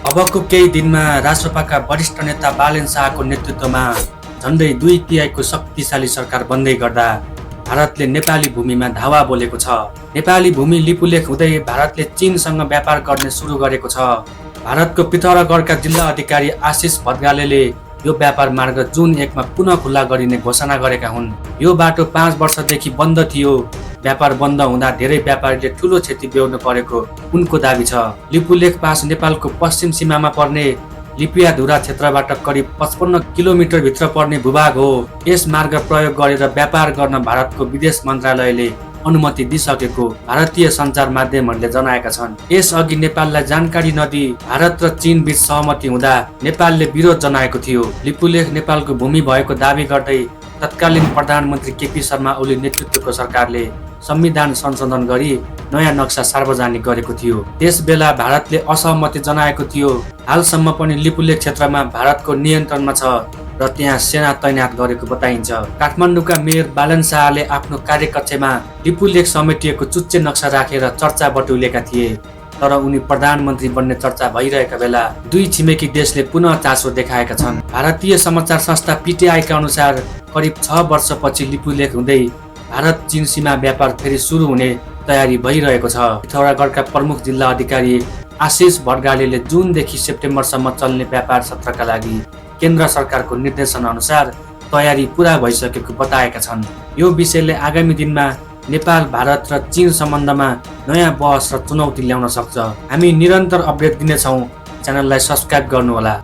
अबको केही दिनमा रासपाका वरिष्ठ नेता बालेन शाहको नेतृत्वमा झन्डै 2/3 शक्तिशाली सरकार बन्दै गर्दा भारतले नेपाली भूमिमा धावा बोलेको छ। नेपाली भूमि लिपुलेख हुँदै भारतले चीनसँग व्यापार गर्ने सुरु गरेको छ। भारतको पिथौरागढका जिल्ला अधिकारी आशिष भद्गालेले यो व्यापार मार्ग जुन 1 मा पुनः खुल्ला गरिने घोषणा गरेका हुन्। यो बाटो 5 वर्षदेखि बन्द थियो। व्यापार बन्द हुँदा धेरै व्यापारीले ठूलो क्षति बेहोर्नु परेको उनको दाबी छ। लिपुलेख पास नेपालको पश्चिम सीमामा पर्ने लिपियाधुरा क्षेत्रबाट करिब 55 किलोमिटर भित्र पर्ने भूभाग हो। यस मार्ग प्रयोग गरेर व्यापार गर्न भारतको विदेश मन्त्रालयले अनुमति दिइसकेको भारतीय सञ्चार माध्यमहरूले जनाएका छन्। यस अघि नेपाललाई जानकारी नदिई भारत र चीन बीच सहमति हुँदा नेपालले विरोध जनाएको थियो। लिपुलेख नेपालको भूमि भएको दावी गर्दै तत्कालीन प्रधानमन्त्री केपी शर्मा ओली नेतृत्वको सरकारले संविधान संशोधन गरी नयाँ नक्सा सार्वजनिक गरेको थियो। त्यसबेला भारतले असहमति जनाएको थियो। हालसम्म पनि लिपुलेख क्षेत्रमा भारतको नियन्त्रणमा छ र त्यहाँ सेना तैनात गरेको बताइन्छ। काठमाडौँका मेयर बालेन शाहले आफ्नो कार्यकक्षमा लिपुलेख समेटिएको चुच्चे नक्सा राखेर चर्चा बटुलेका थिए। तर उनी प्रधानमन्त्री बन्ने चर्चा भइरहेका बेला दुई छिमेकी देशले पुनः चासो देखाएका छन्। भारतीय समाचार संस्था पीटीआईका अनुसार करिब 6 वर्षपछि लिपुलेख हुँदै भारत चीन सीमा व्यापार फेरि सुरु हुने तयारी भइरहेको छ। पिथौरागढका प्रमुख जिल्ला अधिकारी आशिष भट्टगालेले जुनदेखि सेप्टेम्बरसम्म चल्ने व्यापार सत्रका लागि केन्द्र सरकारको निर्देशन अनुसार तयारी पूरा भइसकेको बताएका छन्। यो विषयले आगामी दिनमा नेपाल, भारत र चीन सम्बन्धमा नयाँ बहस र चुनौती ल्याउन सक्छ। हामी निरन्तर अपडेट दिनेछौँ। च्यानललाई सब्स्क्राइब गर्नुहोला।